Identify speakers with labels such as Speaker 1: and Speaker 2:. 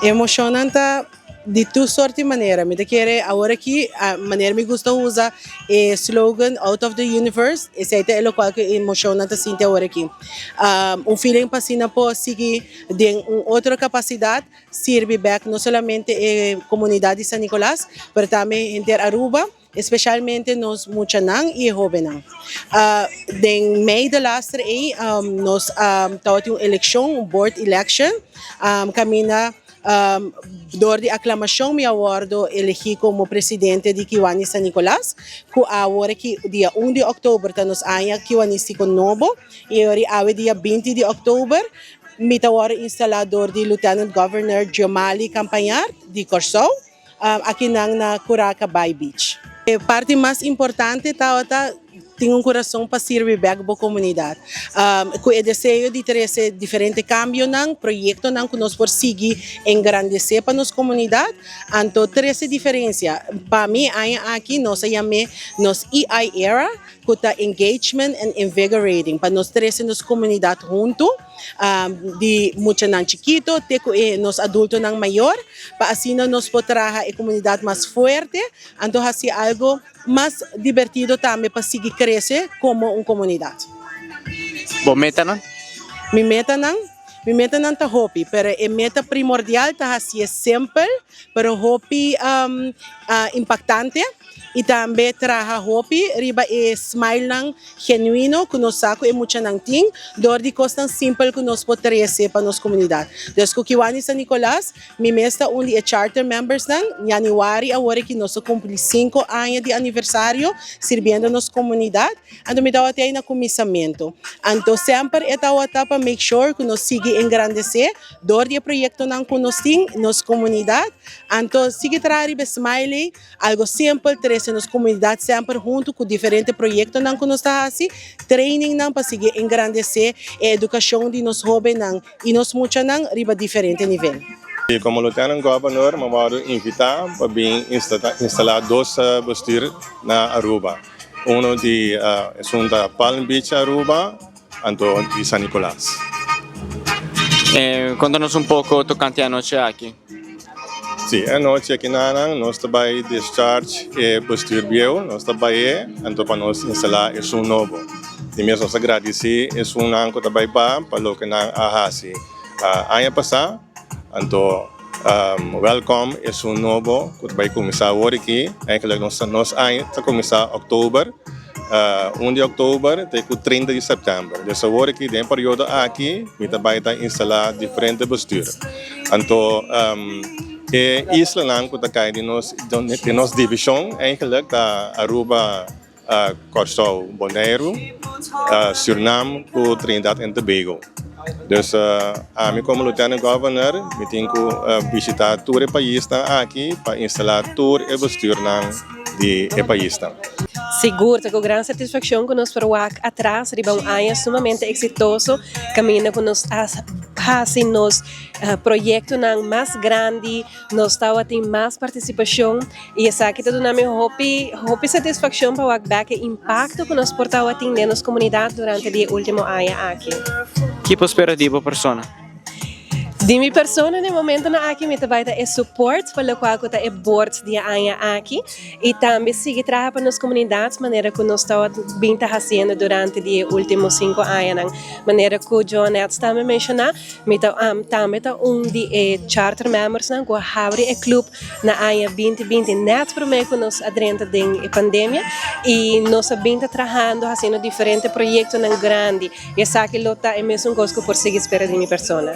Speaker 1: Emocionnan ta di tur sorto y manera. Mi ta kere awor aki, manera mi gusta usa e slogan "Out of the Universe", esey ta e locual cu emocionnan ta sinti awor aki. Un feeling pa asina por sigui den un otro capacidad, sirbi back no solamente e comunidad di San Nicolas, pero tambe henter Aruba, especialmente nos muchanan y hobennan. Den mei de laatste ey, nos tabatin un eleccion, un board election, caminda door di aclamacion mi a wordo elegi como presidente di Kiwanis San Nicolas, cu awor aki dia 1 di october ta nos aña Kiwanistico nobo, y awor dia 20 di october mi ta wordo instala door di Lieutenant Governor Giomali Campagnard di Corsou, aki na Curaca Bay Beach. E parti mas importante ta tin un curason pa sirbi back e comunidad. Cu e deseo di trece diferente cambionan, proyectonan cu nos por sigui engrandece pa nos comunidad, anto trece diferencia. Pa mi, aki nos a yama nos EI era, cu ta engagement and invigorating, pa nos trece nos comunidad hunto, di muchanan chikito, te cu nos adultonan mayor, pa asina nos por traha e comunidad mas fuerte, anto haci algo mas divertido tambe pa sigui crece como un comunidad.
Speaker 2: Bo metanan?
Speaker 1: Mi metanan ta hopi, pero e meta primordial ta haci simpel, pero hopi impactante y tambe traha hopi riba e smile nan genuino cu nos sa cu e muchanan tin, door di cosnan simpel cu nos por trece pa nos comunidad. Dus cu Kiwanis San Nicolas, mi mes ta un di e charter members nan, januari awor cu nos a cumpli 5 aña di aniversario sirbiendo nos comunidad, anto mi tabata na cuminsamento. Anto semper e tabata pa make sure cu nos sigui engrandece door di e proyectonan cu nos tin, nos comunidad, anto sigui traha riba smile, algo simpel, trece nos comunidad semper hunto cu diferente proyectonan cu nos ta haci, training nan pa sigui engrandece e educacion di nos hobennan y nos muchanan riba diferente nivel.
Speaker 3: Y como Lieutenant Governor, mi a invita pa bin instala dos bestuur na Aruba. Uno di e Palm Beach Aruba, anto di San Nicolas.
Speaker 2: Conta nos un poco tocante e anochi aki.
Speaker 3: Si, e anochi aki na nos ta bay discharge e bestuur bieu, nos ta bay anto pa nos instala esun nobo. Y mes nos ta gradici esunnan cu ta bay pa loke nan a haci aña pasa, anto welcome esun nobo cu ta bay cuminsa awor aki. Eigenlijk nos aña ta cuminsa october, 1 di october te 30 di september. Dus awor aki den e periodo aki, mi ta bay instala diferente bestuur. Anto e islanan cu ta cay den nos division eigenlijk ta Aruba, Corsou, Bonaire, Suriname cu Trinidad y Tobago. Dus ami como Lieutenant Governor, mi tin cu bishita tur e paisnan aki pa instala tur e bestuurnan di e paisnan.
Speaker 4: Sigur, cu gran satisfaccion cu nos por wak atras riba un aña sumamente exitoso, caminda cu nos haci nos proyectonan mas grandi, nos tabatin mas participacion y esaki ta duna mi hopi, hopi satisfaccion pa wak back e impacto cu nos por tabatin den nos comunidad durante e ultimo aña aki.
Speaker 2: Kico por spera di bo persona?
Speaker 4: Di mi persona na e momentonan aki mi ta bay ta e support pa loke cu ta e board di aña aki y tambe sigui traha pa nos comunidad manera cu nos ta bin ta haciendo durante e ultimo 5 añanan. Manera cu Joanette tambe a menciona, mi ta tambe ta un di e charter members nan cu a habri e club na aña 2020, net prome cu nos a drenta den e pandemia, y nos a bin ta trahando, haciendo diferente proyectonan grandi, y esaki lo ta e mesun cos cu por sigui spera di mi persona.